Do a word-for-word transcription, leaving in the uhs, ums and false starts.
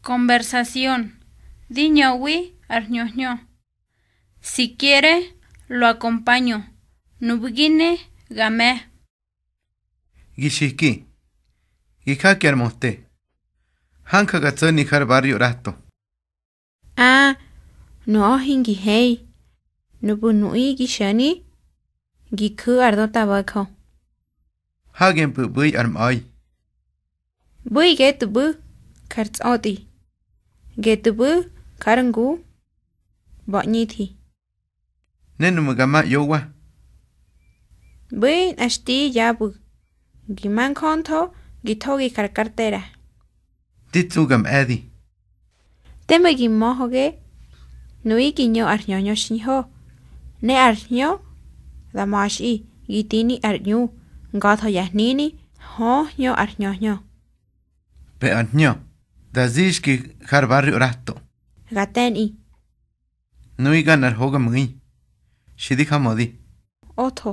Conversación. Di ñöwi ar hñö hñö. Si quiere, lo acompaño. Nupꞌu̱ gi ne, ga me̱. Gi xiki. Gi jaki ar möte. Hanja ga tso̱ni har barrio ꞌrato. Aa, nuꞌö hingi hei. Nuꞌmu̱ nuꞌu̱ gi xo̱ni, gi ju̱ ar döta bo̱jö. Hage mpꞌu̱ ꞌbu̱i ar mꞌa̱i. ꞌBu̱i getꞌu̱ ꞌbu̱ jar tsꞌötꞌi. Getꞌu̱ ꞌbu̱ jar ngu, ꞌba̱ꞌñithi. Ne nuꞌmu̱ ga ma ꞌyowa, ꞌbu̱i nꞌa xti yapꞌu̱, gi ma njöntho, gi thogi jar kartera. Di tsu ga mꞌe̱di. Teme gi möge, nuꞌu̱ gi ñö ar hñöñö xiñho, ne ar hñö da ma̱xꞌi gi tini ar ꞌñu, nga̱tho ya hnini, hö hñö ar hñö hñö. Pe ar hñö, da zixki har barrio ꞌrato. Ga te̱nꞌi. Nuꞌu̱ ga nꞌar hogamu̱i, xi di jamödi. Otho.